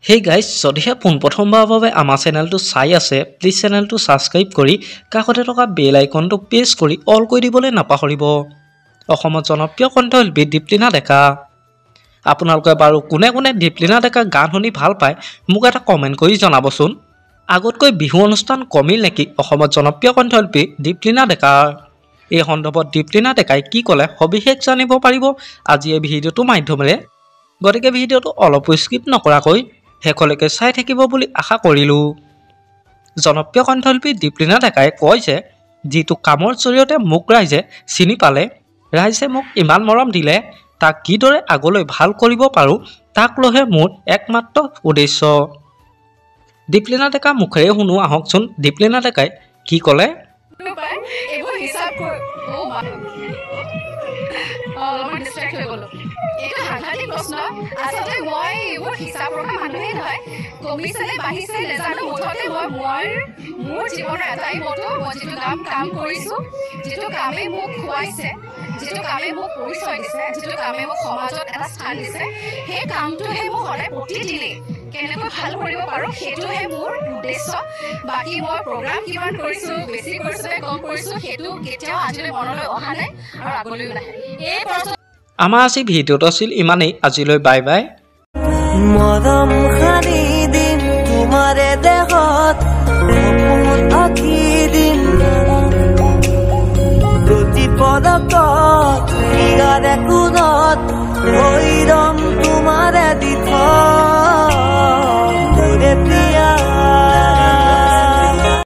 Hey guys, যদিহে পোনপ্ৰথমবাৰৰ বাবে আমাৰ চেনেলটো চাই আছে, প্লিজ চেনেলটো ছাবস্ক্ৰাইব কৰি কাষতে থকা বেল আইকনটো প্ৰেছ কৰি অল কৰি দিবলৈ নাপাহৰিব। অসমত জনপ্ৰিয় কণ্ঠশিল্পী দীপলিনা ডেকা। আপোনালোকে বাৰু কোনে কোনে দীপলিনা ডেকাৰ গান শুনি ভাল পায়, মোক এটা কমেণ্ট কৰি জনাবচোন। আগতকৈ বিহু অনুষ্ঠান কমিল নেকি অসমত জনপ্ৰিয় কণ্ঠশিল্পী দীপলিনা ডেকাৰ? এই সন্দৰ্ভত দীপলিনা ডেকাই কি ক'লে সবিশেষ জানিব পাৰিব আজি এই ভিডিঅ'টোৰ মাধ্যমেৰে। গতিকে ভিডিঅ'টো অলপো স্কিপ নকৰাকৈ শেষলৈকে চাই থাকিব বুলি আশা কৰিলোঁ। জনপ্ৰিয় কণ্ঠশিল্পী দীপলিনা ডেকাই কয় যে যিটো কামৰ জৰিয়তে মোক ৰাইজে চিনি পালে, ৰাইজে মোক ইমান মৰম দিলে, তাক কিদৰে আগলৈ ভাল কৰিব পাৰোঁ তাক লৈহে মোৰ একমাত্ৰ উদ্দেশ্য। দীপলিনা ডেকা মুখেৰে শুনো আহকচোন দীপলিনা ডেকাই কি ক'লে। এইবোৰ হিচাপ কৰ, অলপমান ডিষ্ট্ৰেক্ট হৈ গ'লো। এইটো সাংঘাতিক প্ৰশ্ন। আচলতে মই এইবোৰ হিচাপ ৰখা মানুহেই নহয়। কমিছে নে বাঢ়িছে নেজানো, মুঠতে মই মোৰ জীৱনৰ এটাই মটো, মই যিটো কাম কৰিছোঁ, যিটো কামে মোক খুৱাইছে, যিটো কামে মোক পৰিচয় দিছে, যিটো কামে মোক সমাজত এটা স্থান দিছে, সেই কামটোহে মোক সদায় প্ৰতিদিনেই কেনেকৈ ভাল কৰিব পাৰোঁ সেইটোহে মোৰ উদ্দেশ্য। বাকী মই প্ৰগ্ৰাম কিমান কৰিছোঁ, বেছি কৰিছোঁ নে কম কৰিছোঁ, সেইটো কেতিয়াও আজিলৈ মনলৈ অহা নাই আৰু আগলৈও নাহে। এই প্ৰশ্ন আমাৰ আজি ভিডিঅ'টো আছিল ইমানেই। আজিলৈ বাই বাই। মৰম সানি দিম তোমাৰে দেহত, সপোন আঁকি দিম প্ৰতি পলকত, হিয়াৰে কোণত হৈ ৰম তোমাৰে দিঠত।